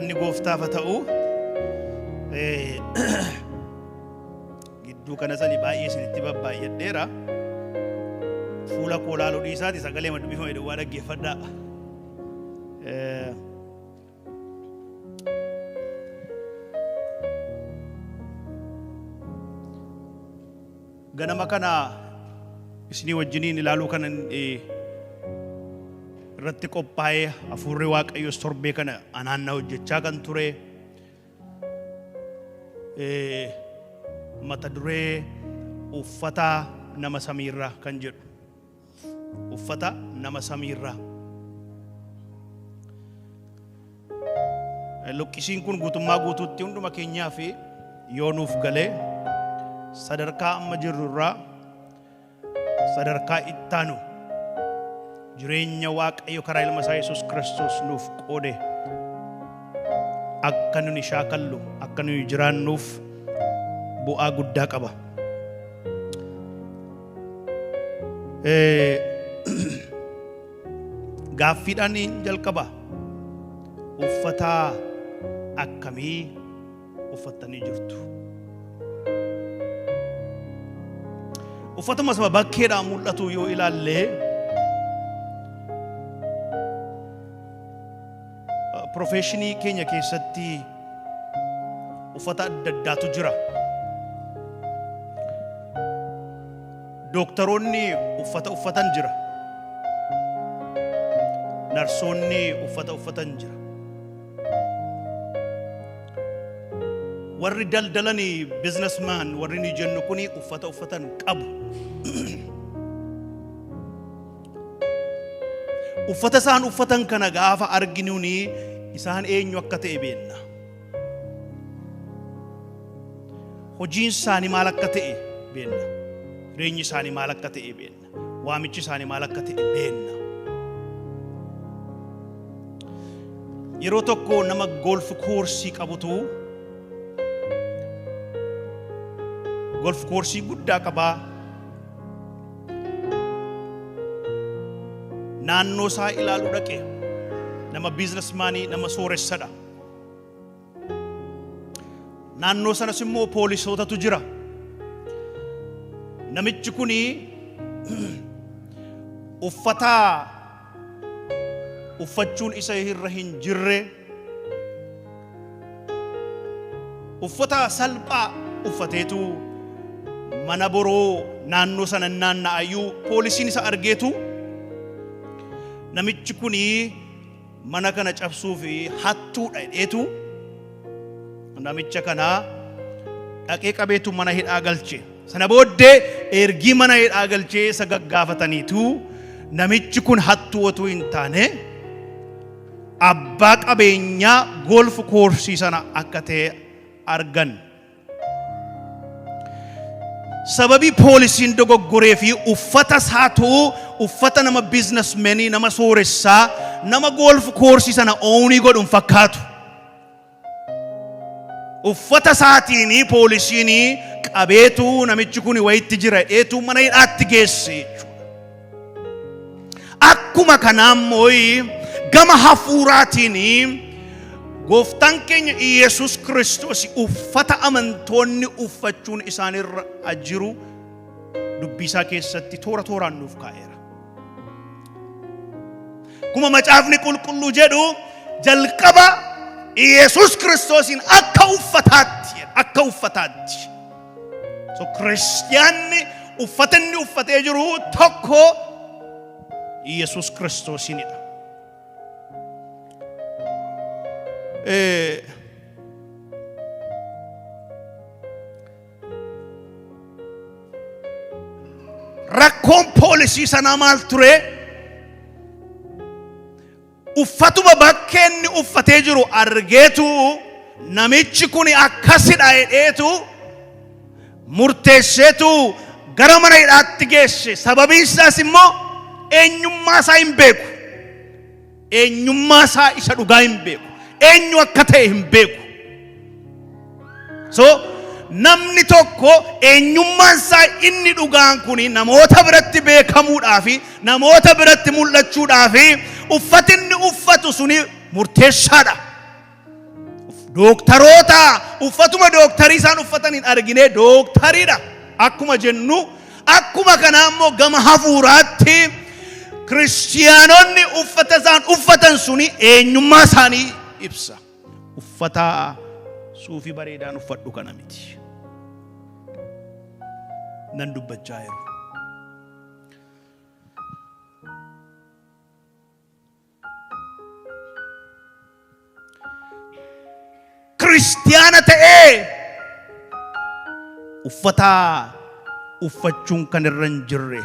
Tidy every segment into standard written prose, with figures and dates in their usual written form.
Galanni gooftaaf haa ta'u. Gidduu kana sani baay'ee isinitti babbaay'adheera. Fuula koo laaluu dhiisaati sagalee dubbifame duwwaa dhaggeeffadhaa. Ganama kana isinii wajjiniin ilaaluu kanan irratti qophaa'ee hafuurri Waaqayyoos torbee kana anaan na hojjechaa kan ture mata duree uffata nama samiirraa kan jedhu uffata nama samiirraa. Luqqisiin kun guutummaa guutuutti hunduma keenyaaf yoo nuuf galee sadarkaa amma jirru irraa sadarkaa ittaanu jireenya Waaqayyo karaa ilma isaa Yesuus Kiristoos nuuf qoode akka nuni shaakallu akka nuni jiraannuuf bu'aa guddaa qaba. Gaaffiidhaan jalqaba. Uffata akkamii uffattanii jirtu? Uffatuma saba bakkeedhaan mul'atu yoo ilaalle profeeshinii keenya keessatti uffata adda addaatu jira. Dooktaroonni uffata uffatan jira. Narsoonni uffata uffatan jira. Warri daldalanii businessman warri ni jennu kuni uffata uffatan qabu. Uffata isaan uffatan kana gaafa arginuuni isaan eenyu akka ta'e beenna. Hojiin isaanii maal akka ta'e beenna. Jireenyi isaanii maal akka ta'e beenna. Waamichi isaanii maal akka ta'e beenna. Yeroo tokko nama golf koorsii qabutu golf koorsii guddaa qabaa. Naannoo isaa ilaaluu dhaqe. Nama biizinasmaanii nama sooressadha. Naannoo sanas immoo poolisootatu jira. Namichi kun uffata uffachuun isa irra hin jirre uffata salphaa uffateetu mana boroo naannoo sana naanna'ayyuu poolisiin isa argeetu namichi kun mana kana cabsuuf hattuudha jedheetu namicha kana dhaqee qabeetu mana hidhaa galche. Sana booddee ergii mana hidhaa galchee isa gaggaafataniitu namichi kun hattuu otuu hin taane abbaa qabeenyaa golf koorsii sana akka ta'e argan. Sababii poolisiin dogoggoree fi uffata isaatu uffata nama biizinasmeenii, nama sooressaa, nama golf koorsii sana ownii godhu hin fakkaatu. Uffata isaatiin poolisiin qabeetu namichi kun wayitti jira jedheetu mana hidhaatti geesse jechuudha. Akkuma kanaa immoo gama hafuuraatiin gooftaan keenya Iyesuus Kiristoos uffata amantoonni uffachuun isaanirra jiru dubbii isaa keessatti toora tooraan nuuf kaa'eera. Akkuma macaafni qulqulluu jedhu jalqaba Iyesuus Kiristoosiin akka uffataatti akka uffataatti. So kiristiyaanni uffata inni uffatee jiru tokko Iyesuus Kiristoosiinidha. Rakkoon poolisii sanaa maal ture? Uffatuma bakkee inni uffatee jiru argeetu namichi kun akkasidha jedheetu murteesseetu gara mana hidhaatti geesse. Sababiin isaas immoo eenyummaa isaa hin beeku. Eenyummaa isaa isa dhugaa hin beeku. Eenyu akka ta'e hin beeku. So namni tokko eenyummaan isaa inni dhugaan kun namoota biratti beekamuudhaa fi namoota biratti mul'achuudhaa fi uffati inni uffatu suni murteessaadha. Dooktaroota uffatuma dooktarii isaan uffataniin arginee dooktariidha akkuma jennu, akkuma kanaa immoo gama hafuuraatti kiristiyaanonni uffata isaan uffatan suni eenyummaa isaanii ibsa. Uffata suufii bareedaan uffadhu kana miti. Nan dubbachaa jiru. Kiristiyaana ta'ee uffata uffachuun kan irra hin jirre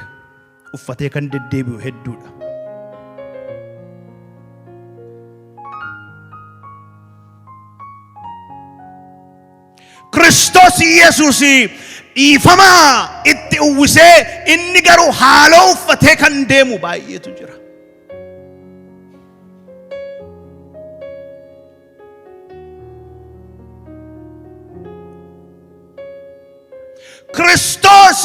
uffatee kan deddeebi'u hedduudha. Kiristoos Yesuus dhiifama itti uwwisee inni garuu haaloo uffatee kan deemu baay'eetu jira. Kiristoos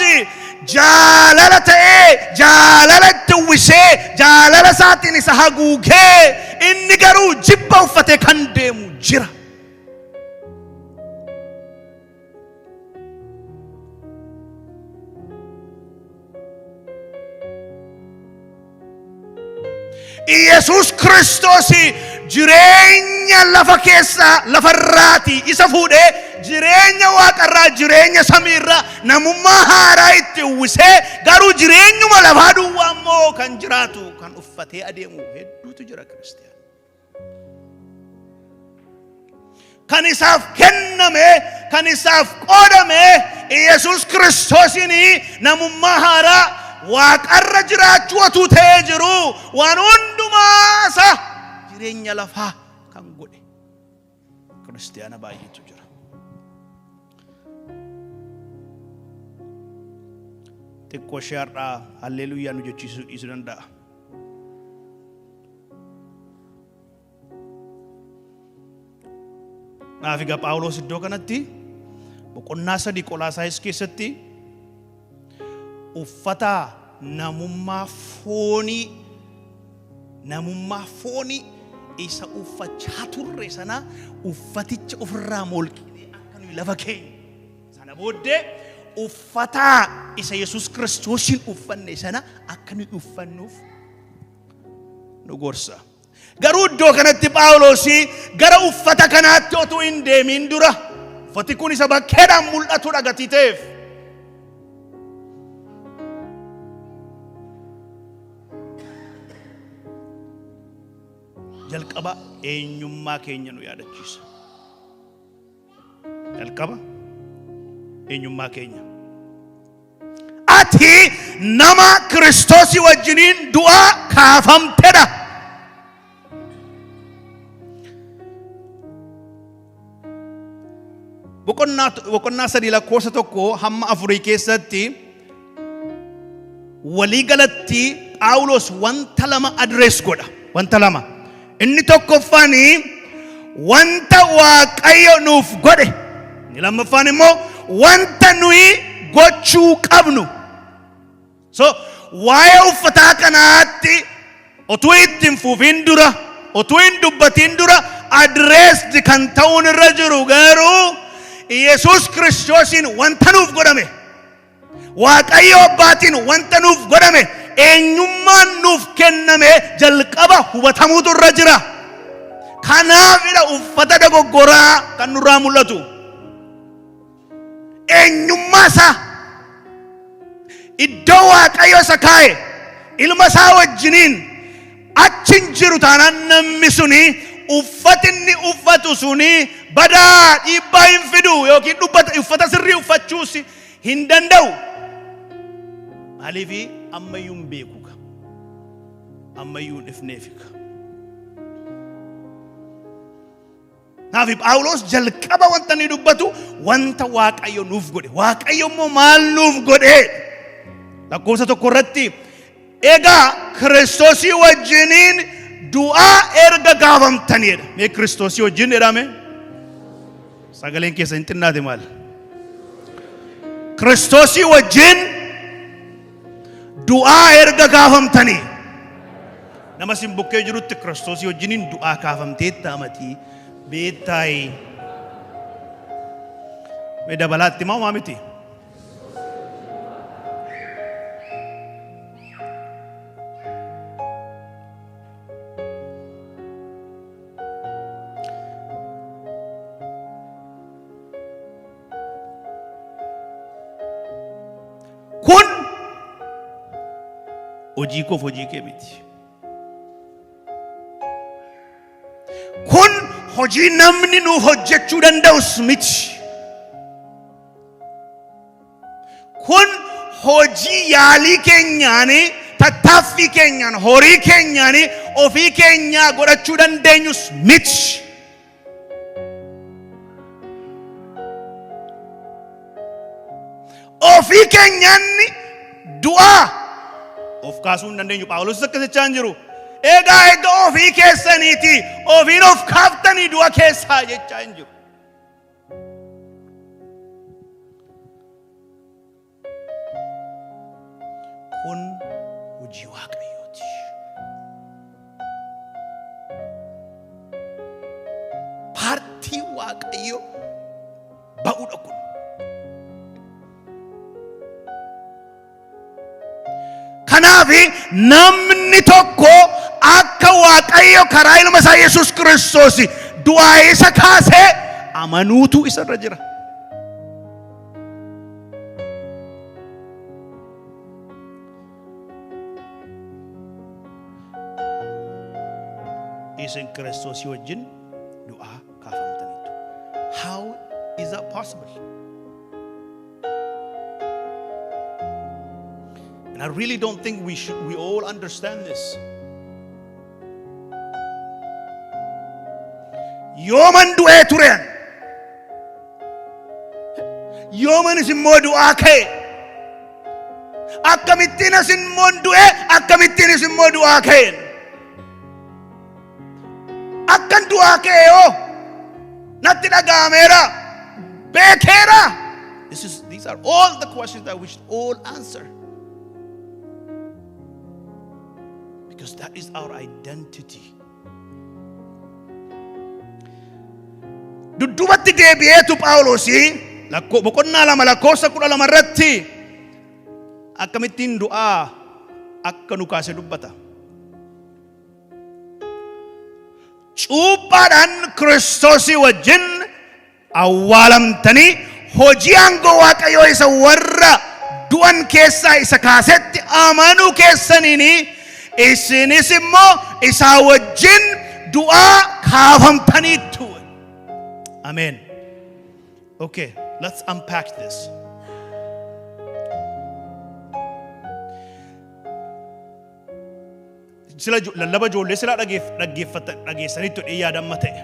jaalala ta'ee jaalala itti uwwisee jaalala isaatiin isa haguugee inni garuu jibba uffatee kan deemu jira. Iyesuus Kiristoos jireenya lafa keessaa lafarraatii isa fuudhee jireenya waaqarraa jireenya samiirraa namummaa haaraa itti uwwisee garuu jireenyuma lafaa duwwaa immoo kan jiraatu kan uffatee adeemu hedduutu jira kiristiyaana. Kan isaaf kenname, kan isaaf qoodame Iyesuus Kiristoosiin namummaa haaraa waaqarra jiraachuu otuu ta'ee jiru waan hundumaa isa jireenya lafaa kan godhe kiristiyaana baay'eetu jira. Xiqqoo ishee har'aa halleeluyyaa nu jechiisuu dhiisuu danda'a. Kanaaf egaa Phaawulos iddoo kanatti boqonnaa 3 Qolaasaayis keessatti uffata namummaa foonii namummaa foonii isa uffachaa turre sana uffaticha ofirraa molqinee akka nuyi lafa keenya sana booddee uffata isa Yesuus Kiristoosiin uffanne sana akka nuyi uffannuuf nu gorsa. Garuu iddoo kanatti Phaawulos gara uffata kanaatti otuu hin deemiin dura uffati kun isa bakkeedhaan mul'atudha gatii ta'eef. Jalqaba eenyummaa keenya nu yaadachiisa. Jalqaba eenyummaa keenya. Ati nama Kiristoosii wajjiniin du'aa kaafamtedha. Boqonnaa 3 lakkoofsa 1 hamma 4 keessatti walii galatti Phaawulos wanta lama adrees godha. Wanta lama. Inni tokkoffaan wanta Waaqayyo nuuf godhe. Inni lammaffaan immoo wanta nuyi gochuu qabnu. So waa'ee uffataa kanaatti otuu itti hin fufiin dura, otuu hin dubbatiin dura addressed kan ta'uun irra jiru garuu Yesuus Kiristoosiin wanta nuuf godhame. Waaqayyo Abbaatiin wanta nuuf godhame, eenyummaan nuuf kenname jalqaba hubatamuutu irra jira. Kanaafidha uffata dogoggoraa kan nurraa mul'atu. Eenyummaa isaa iddoo Waaqayyo isa kaa'e ilma isaa wajjiniin achi hin jiru taanaan namni suni uffati inni uffatu suni badaa dhiibbaa hin fidu yookiin uffata sirrii uffachuus hin danda'u. Maaliif ammayyuu hin beekuka. Ammayyuu hin dhifneefika. Kanaaf Phaawulos jalqaba wanta inni dubbatu wanta Waaqayyo nuuf godhe. Waaqayyo immoo maal nuuf godhe? Lakkoofsa 1 irratti egaa Kiristoosii wajjiniin du'aa erga gaafamtaniidha. Mee Kiristoosii wajjin jedhame? Sagaleen keessa hin xinnaate maal? Kiristoosii wajjin du'aa erga kaafamtanii nama sin bukkee jirutti Kiristoosii wajjiniin du'aa kaafamteetta amatii beettaayi. Mee dabalaatti himaa homaa miti. Kun hojii koof hojii kee miti. Kun hojii namni nuuf hojjechuu danda'us miti. Kun hojii yaalii keenyaan, tattaaffii keenyaan, horii keenyaan, ofii keenyaa godhachuu dandeenyus miti. Ofii keenyaan du'aa of kaasuu hin dandeenyu. Phaawulos akkas jechaa hin jiru. Egaa egaa ofii keessaniiti ofiin of kaaftanii du'a keessaa jechaa hin jiru. Kun hojii Waaqayyooti. Paartii Waaqayyo ba'uudha kun. Kanaaf namni tokko akka Waaqayyo karaa ilma isaa Yesuus Kiristoos du'aa isa kaasee amanuutu isarra jira. Isin Kiristoosii wajjin du'aa kaafamtaniittu. How is that possible? And I really don't think we all understand this. Yooman du'ee tureen yoomanis immoo du'aa ka'e akkamittiin as immoo du'e akkamittiinis immoo du'aa ka'een akkan du'aa ka'e yoo natti dhaga'ameera beekeera. These are all the questions that we should all answer. Because that is our identity. Dudduubatti deebi'eetu Phaawulosii boqonnaa 2 lakkoofsa 12 irratti akkamittiin du'aa akka nu kaase dubbata. Cuuphaadhaan Kiristoosii wajjin awwaalamtanii hojii aangoo Waaqayyoo isa warra du'an keessaa isa kaasetti amanuu keessaniin isinis immoo isaa wajjin du'aa kaafamtaniittu. Ameen. Okay, let's unpack this. Sila lallaba ijoollee silaa dhaggeeffatan dhageessanitti jedhee yaada amma ta'e.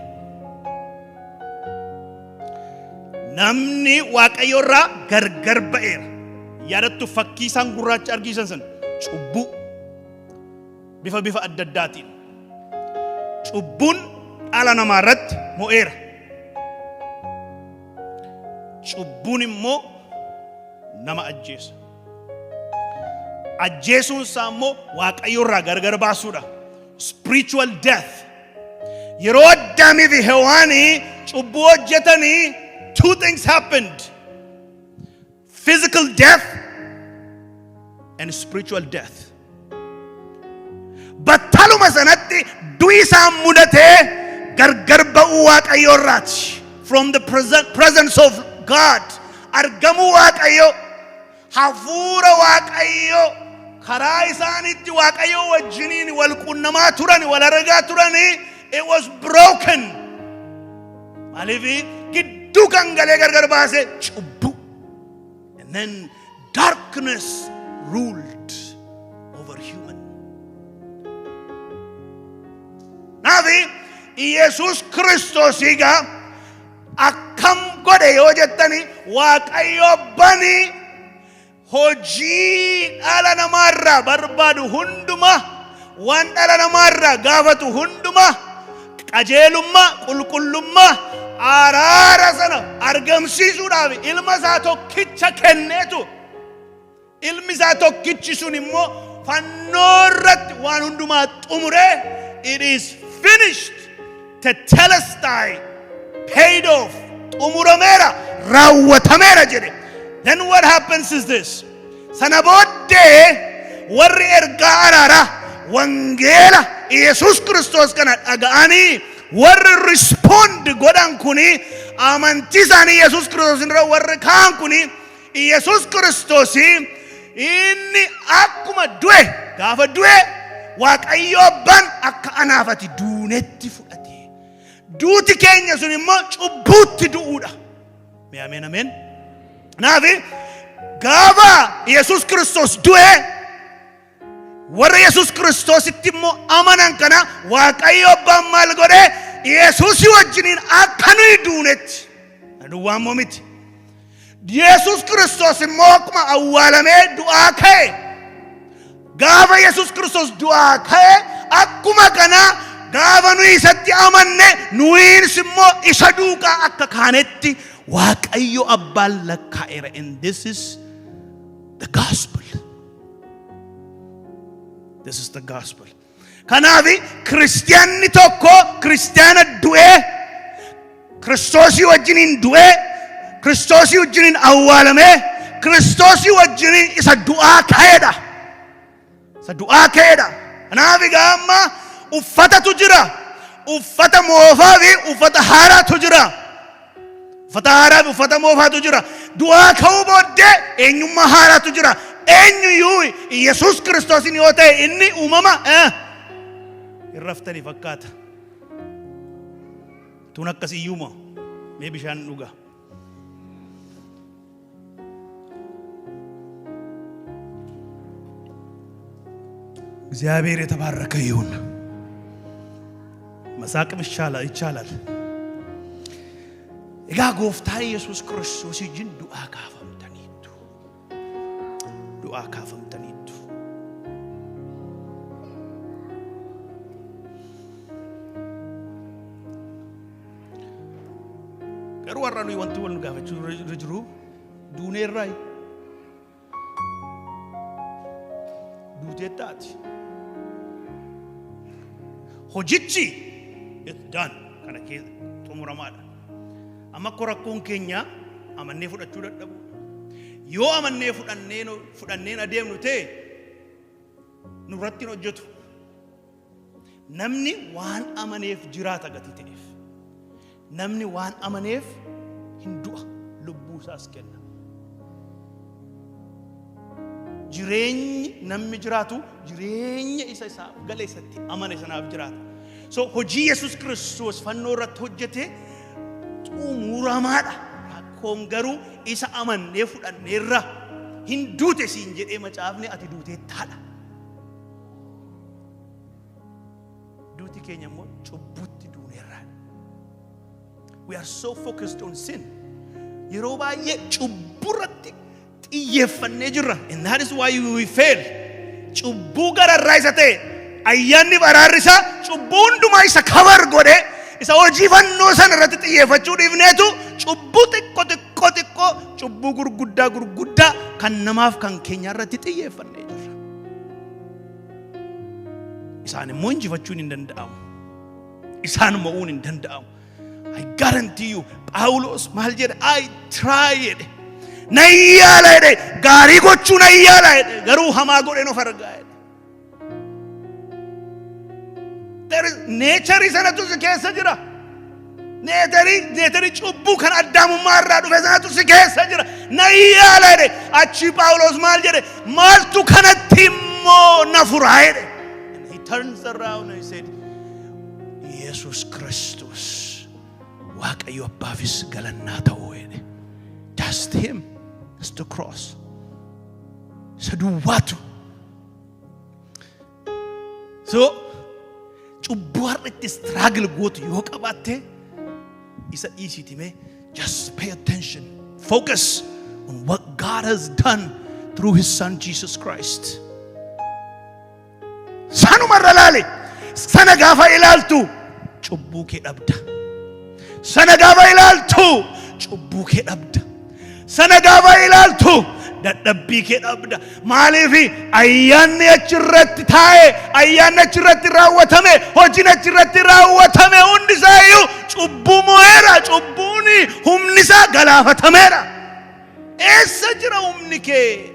Namni Waaqayyo irraa gargar ba'eera. Yaadattu fakkii isaan gurraacha argiisan sana cubbuu bifa bifa adda addaatiin. Cubbuun dhala namaa irratti mo'eera. Cubbuun immoo nama ajjeesa. Ajjeesuun isaa immoo Waaqayyo irraa gargar baasuudha. Spiritual death. Yeroo Addaamii fi Hewaanii cubbuu hojjetanii two things happened. Physical death and spiritual death. Battaluma sanatti du'i isaan mudatee gargar ba'uu Waaqayyoo irraati. From the presence of God. Argamuu Waaqayyoo. Hafuura Waaqayyoo karaa isaanitti Waaqayyoo wajjiniin wal qunnamaa turan, wal argaa turanii it was broken. Maaliif gidduu kan galee gargar baase cubbuu. And then darkness ruled over human. Naafi Yesuus Kiristoos egaa akkam godhe yoo jettani Waaqayyo bani hojii dhala namaarraa barbaadu hunduma waan dhala namaarraa gaafatu hunduma qajeelummaa, qulqullummaa, araara sana argamsiisuudhaaf ilma isaa tokkicha kenneetu ilmi isaa tokkichi sun immoo fannoo irratti waan hundumaa xumuree it is finished, tetelestai, paid off, xumurameera, Raawwatameera jedhe. Then what happens is this. Sana booddee warri ergaa araaraa wangeela Yesuus Kiristoos kana dhaga'anii warri respond godhan kuni, amantii isaanii Yesuus Kiristoos irra warri kaan kuni, Yesuus Kiristoos inni akkuma du'e, gaafa du'e Waaqayyo Abbaan akka anaaf ati duunetti fudhate. Duuti keenya sun immoo cubbuutti du'uudha. Mee ameen ameen. Kanaaf gaafa Yesuus Kiristoos du'e, warra Yesuus Kiristoositti immoo amanan kana Waaqayyo Abbaan maal godhe? Yesuusii wajjiniin akka nuyi duunetti. Duwwaa immoo miti. Yesuus Kiristoos immoo akkuma awwaalamee du'aa ka'e, gaafa Yesuus Kiristoos du'aa ka'e, akkuma kana gaafa nuyi isatti amanne nuyiins immoo isa duukaa akka kaanetti Waaqayyo Abbaan lakkaa'eera. And this is the gospel. This is the gospel. Kanaaf kiristiyaanni tokko kiristiyaana du'ee, Kiristoosii wajjiniin du'ee, Kiristoosii wajjiniin awwaalamee, Kiristoosii wajjiniin isa du'aa ka'edha. Isa du'aa ka'edha. Kanaaf egaa amma uffatatu jira. Uffata moofaa fi uffata haaraatu jira. Uffata haaraa fi uffata moofaatu jira. Du'aa ka'uu booddee eenyummaa haaraatu jira. Eenyuyyuu Yesuus Kiristoosin yoo ta'e inni uumama hin raftanii fakkaata. Tun akkas iyyuuma mee bishaan dhugaa. እግዚአብሔር የተባረከ ይሁን። መሳቅም ይቻላል ይቻላል። Egaa Gooftaa Yesuus Kiristoos wajjin du'aa kaafamtaniittu. Du'aa kaafamtaniittu. Garuu har'a nuyi wanti wal nu gaafachuu irra jiru, duuneerraayi. Duuteetta ati. Hojichi it's done, kana keessa xumuramaadha. Amma akka rakkoon keenya amannee fudhachuu dadhabu. Yoo amannee fudhanneen adeemnu ta'e nurratti hin hojjetu. Namni waan amaneef jiraata gatii ta'eef. Namni waan amaneef hin du'a, lubbuu isaas kenna. Jireenyi namni jiraatu jireenya isa isaaf gale, isatti amane sanaaf jiraata. So hojii Yesuus Kiristoos fannoo irratti hojjete xumuramaadha. Rakkoon garuu isa amannee fudhanneerra, hin duute siin jedhee macaafni, ati duuteettaadha. Duuti keenya immoo cubbutti duuneerraadha. We are so focused on sin. Yeroo baay'ee cubburratti xiyyeeffannee jirra. And that is why we fail. Cubbuu gararraa isa ta'e, ayyaanni baraarri isaa cubbuu hundumaa isa cover godhe, isa hojii fannoo sana irratti xiyyeeffachuu dhiifneetu cubbuu xiqqoo xiqqoo xiqqoo, cubbuu gurguddaa gurguddaa kan namaaf kan keenya irratti xiyyeeffannee jirra. Isaan immoo injifachuun hin danda'amu. Isaan mo'uun hin danda'amu. I guarantee you, Phaawulos maal jedhe? "I try" jedhe. Nan yaala jedhe, gaarii gochuu nan yaala jedhe, garuu hamaa godheen of argaa jedhe. There is nature sanatu si keessa jira. Nature cubbuu kan addaamummaa irraa dhufe sanatu si keessa jira. Nan yaala jedhe. Achi Phaawulos maal jedhe? Maaltu kanatti immoo na furaa jedhe. And he turns around and he said, "Yesus Kristus Waaqayyo Abbaafis galannaa ta'uu" jedhe. Just him. It's the cross. Isa duwwaatu. So cubbuu har'a itti struggle gootu yoo qabaatte isa dhiisiiti mee, just pay attention. Focus on what God has done through his son Jesus Christ. Sanumarra laale. Sana gaafa ilaaltu cubbuu kee dhabda. Sana gaafa ilaaltu cubbuu kee dhabda. Sana gaafa ilaaltu dadhabbii kee dhabda. Maaliif? Ayyaanni achirratti taa'e, ayyaanni achirratti raawwatame, hojiin achirratti raawwatame hundi isaayyuu cubbuu mo'eera. Cubbuun humni isaa galaafatameera. Eessa jira humni kee?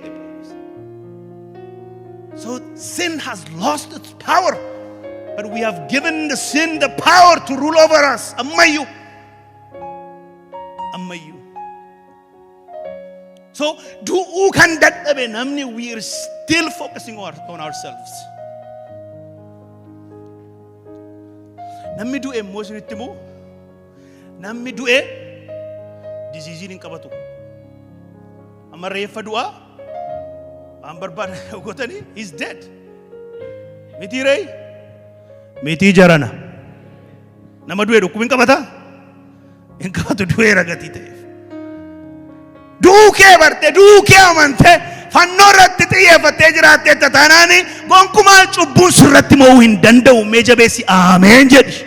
So sin has lost its power. But we have given the sin the power to rule over us. Ammayyuu. Ammayyuu. So du'uu kan dadhabe namni, we are still focusing on ourselves. Namni du'e immoo isinitti himu, namni du'e diseaseiin hin qabatu. Amma reeffa du'aa waan barbaadan gootanii, he's dead. Mitii ree? Mitii jarana. Nama du'e dhukkubi hin qabataa? Hin qabatu, du'eera gatii ta'eef. Du'uu kee barte, du'uu kee amantee, fannoo irratti xiyyeeffattee jiraattee taanaan, gonkumaa cubbuun sirratti mo'uu hin danda'u. Mee jabeessi ameen jedhi.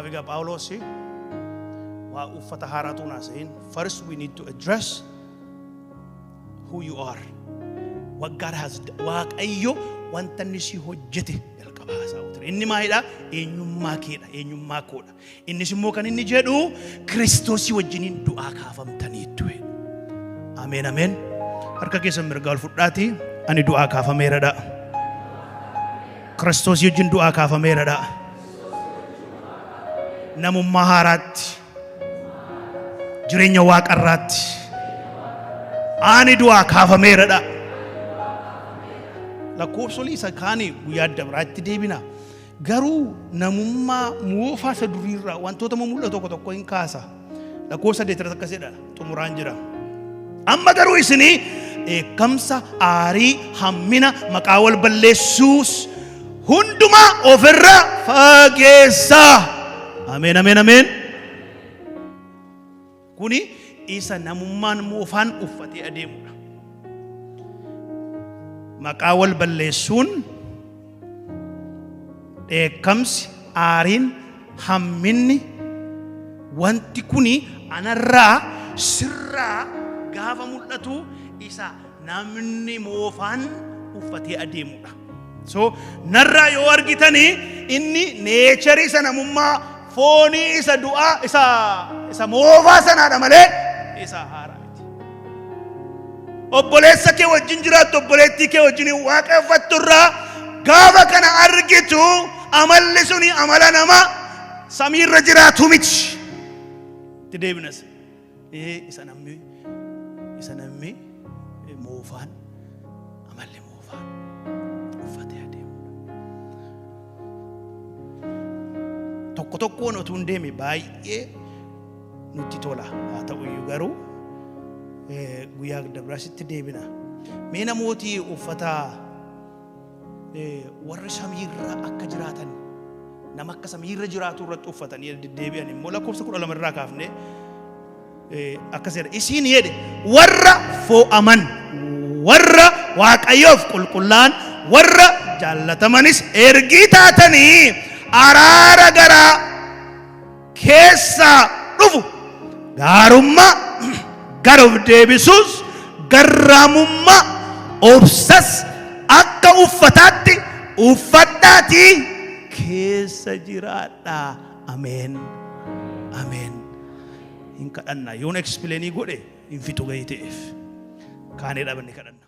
Egaa Phaawulos waa uffata haaraatu naasahin. First we need to address who you are. What God has, Waaqayyo wanta inni si hojjete jalqaba haasa'u ture. Inni maalidha? Eenyummaa keedha, eenyummaa koodha. Innis immoo kan inni jedhu Kiristoosii wajjiniin du'aa kaafamtaniittu. Ameen, ameen. Harka keessan mirgaa ol fudhaatii, ani du'aa kaafameeradha. Kiristoosii wajjin du'aa kaafameeradha. Namummaa haaraatti. Jireenya waaqarraatti. Ani du'aa kaafameeradha. Lakkoofsolii isa kaanii guyyaa adda biraatti deebina. Garuu namummaa moofaa isa duriirraa wantoota mul'atu tokko tokko hin kaasa. Lakkoofsa 8 irratti akkas jedha, xumuraan jira. Amma garuu isinii dheekkamsa, aarii, hammina, maqaa wal balleessuus hundumaa ofirraa fageessaa. Ameen, ameen, ameen. Kuni isa namummaan moofaan uffatee adeemudha. Maqaa wal balleessuun, dheekkamsi, aariin, hamminni, wanti kuni anarraa sirraa gaafa mul'atu isa namni moofaan uffatee adeemudha. So narraa yoo argitanii, inni nature isa namummaa foonii isa du'aa isa moofaa sanaadha malee isa haaraa miti. Obboleessa kee wajjin jiraattu, obboleettii kee wajjin waaqeffattu irraa gaafa kana argitu, amalli suni amala nama samiirra jiraatu miti. Itti deebinas. Isa namni moofaan, amalli moofaan uffatee adeemudha. Tokko tokkoon otuu hin deeme baay'ee nutti tola. Haa ta'uyyuu garuu guyyaa dabiraasitti deebina. Mee namooti uffata warri samiirra akka jiraatan, nama akka samiirra jiraatu irratti uffatanii deddeebi'an immoo lakkoofsa 12 irraa kaafne akkas jedha. Isiin jedhe warra fo'aman, warra Waaqayyoof qulqullaan, warra jaallatamanis ergii taatanii, araara garaa keessaa dhufu, gaarummaa, gara of deebisuus, garraamummaa, obsas akka uffataatti uffadhaatii keessa jiraadhaa. Ameen, ameen. Hin kadhanna. Yoon explain godhe hin fixu gahii ta'eef kaanee dhaabannee kadhanna.